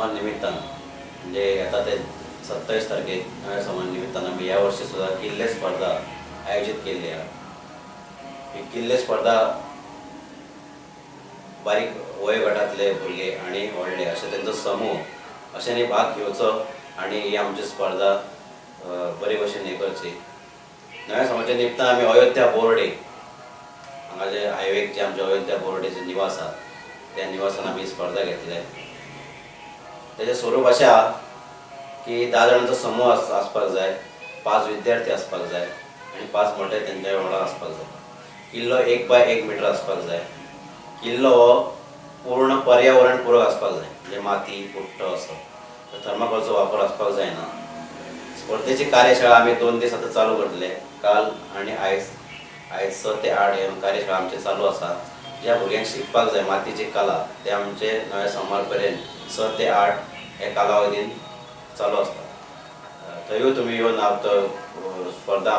सोमार निमित्तान म्हणजे येता ते 27 तारखेक नव्या सोमार निमित्तान आमी ह्या वर्सी सुद्दां किल्ले स्पर्धा आयोजीत केल्ली आहा. ही किल्ले स्पर्धा बारीक वयोगटांतले भुरगे आनी व्हडले अशे तेंचो समूह अशांनी भाग घेवचो आनी ही आमची स्पर्धा बरे भशेन हे करची. नव्या सोमाच्या निमित्तान आमी अयोध्या बोर्डे हांगा जे हायवेक जे आमचे अयोध्या बोर्डेचे निवास आहा त्या निवासान आमी स्पर्धा घेतले. तेजें स्वरूप अशें आहा की 10 जाणांचो समूह आसपाक जाय, 5 विद्यार्थी आसपाक जाय आनी 5 मोठे तेंच्या वांगडा आसपाक जाय. किल्लो 1 बाय 1 मिटर आसपाक जाय. किल्लो हो पूर्ण पर्यावरण पूरक आसपाक जाय, म्हणजे माती पुट्टो असो थर्माकोलचो वापर आसपाक जायना. स्पर्धेची कार्यशाळा आमी 2 दीस आतां चालू करतले, काल आनी आयज. आयज 6 ते 8 हे कार्यशाळा आमची चालू आसा. ज्या भुरग्यांक शिकपाक जाय मातीची कला ते आमचे नव्या सोमार पर्यंत 6 ते 8 हे कालावधीन चालू आसता. थंयूय तुमी येवन स्पर्धा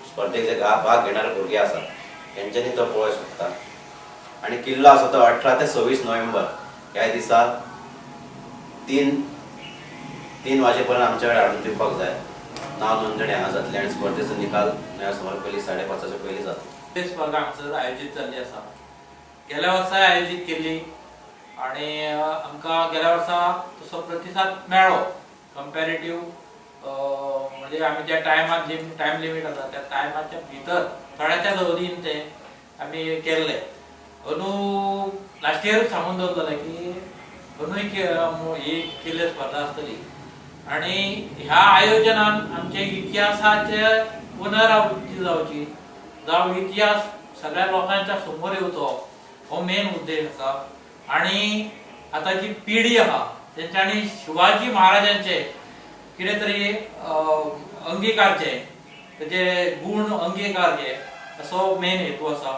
स्पर्धेक जे भाग घेणारे भुरगे आसात तेंच्यांनी तो पळोवंक शकता. आनी किल्लो आसा तो 18 ते 26 नोव्हेंबर ह्या दिसा 3 वाजे पर्यंत आमच्या कडेन हाडून दिवपाक जाय. नांव नोंदणी हांगा जातली आनी स्पर्धेचो निकाल नव्या सोमार पयलीं 5:30 पयलीं जातलो. स्पर्धा हांगासर आयोजीत जाल्ली आसा. गेल्या वर्साय आयोजीत केल्ली आनी आमकां गेल्या वर्सा तसो प्रतिसाद मेळ्ळो कंपेरेटीव, म्हणजे आमी ज्या टायमान टायम लिमीट आसा त्या टायमाच्या भितर थोड्याच्याच अवधीन ते आमी केल्ले. अंदू लास्ट इयरूच सांगून दवरलेलें की अंदूय ही किल्ले स्पर्धा आसतली आनी ह्या आयोजनान आमचे इतिहासाचे पुनरावृत्ती जावची, जावं इतिहास सगळ्या लोकांच्या समोर येवचो हो मेन उद्देश आसा. आनी आतां जी पिढी आहा तेंच्यांनी शिवाजी महाराजांचे कितें तरी अंगीकारचे, तेजे गूण अंगीकारचे असो मेन हेतू आसा.